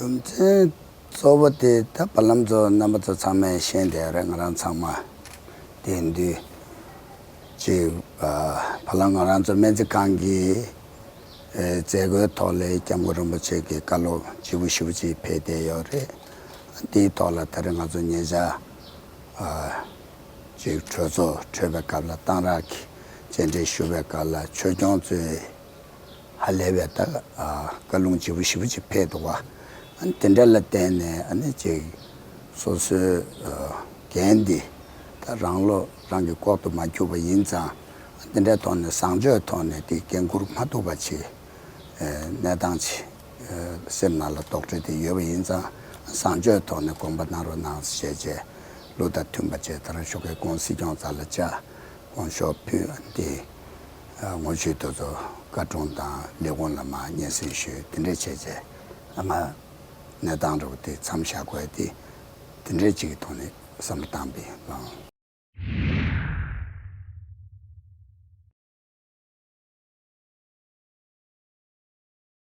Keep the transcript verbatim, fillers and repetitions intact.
རྒྱུ་མཚན་གཙོ་བོ་དེ་ད་བར་ལམ་ཚོ་རྣམ་པ་ཚོ་ཚང་མས་ཤེས་བསྡད་ཡོད་རེད། ང་རང་ཚང་མ་དེ་དུས་ཅིག་བར་ལམ་ང་རང་ཚོ་སྨན་རྩིས་ཁང་གི་མཛད་སྒོའི་ཐོག་ལ་སྐྱབས་མགོན་རིན་པོ་ཆེ་གི་བཀའ་སློབ་ལྗིད་པོ་ཞེ་པོ་ཅིག་ཕེབས་བསྡད་ཡོད་རེད། དེའི་ཐོག་ལ་ད་རེས་ང་ཚོ་ཉེ་ཆར་ཅིག་གྲོས་ཚོགས་གྲོལ་བའི་སྐབས་ལ་གཏང་རག་གི་མཇལ་འཕྲད་ཞུ་བའི་སྐབས་ལ་ཆོས་སྐྱོང་ཚོས་ཧ་ལས་པའི་ད་བཀའ་ལུང་ལྗིད་པོ་ཞེ་པོ་ཅིག་ཕེབས་འདུག་བ། དེ་འདྲ་ལ་བརྟེན་ནས་ཅིག་སོ་སོའི་འགན་འདི་ད་རང་བློ་རང་གིས་ལྐོག་ཏུ་མ་འཁྱུར་བ་ཡིན་ཙང་དེ་འདྲའི་ཐོག་ནས་བཟང་སྤྱོད་ཐོག་ནས་དེ་འགན་འཁུར་མ་ཐུབ་པ་ཅིག་གནས་སྟངས་ཅིག་སེམས་ནང་ལ་དོགས་འདྲི་དེ་ཡོད་པ་ཡིན་ཙང་བཟང་སྤྱོད་ཐོག་ནས་དགོངས་པ་གནང་རོགས་གནང་ཞེས་བྱས་ལུགས་དང་མཐུན་པ་བྱས་ད་རང་ཞོགས་ཀས་དགོང་སྲིད་སྐྱོང་རྩ་ལ་བཅར་དགོངས་ཞུ་ཕུལ་དེ་ངོ་བཤུས་དེ་ཚོ་བཀའ་དྲུང་དང་ལས་ཁུངས་ལ་མར་སྙན་སེང་ཞུས་དེ་འདྲས་བྱས་བྱས་ང་གནས་སྟངས་འདྲ་བོ་དེ་མཚམས་བཞག་དགོས་དེ་དེ་འདྲས་ཅིག་གི་ཐོག་ནས་བསམ་བློ་བཏང་པའི་ལངས།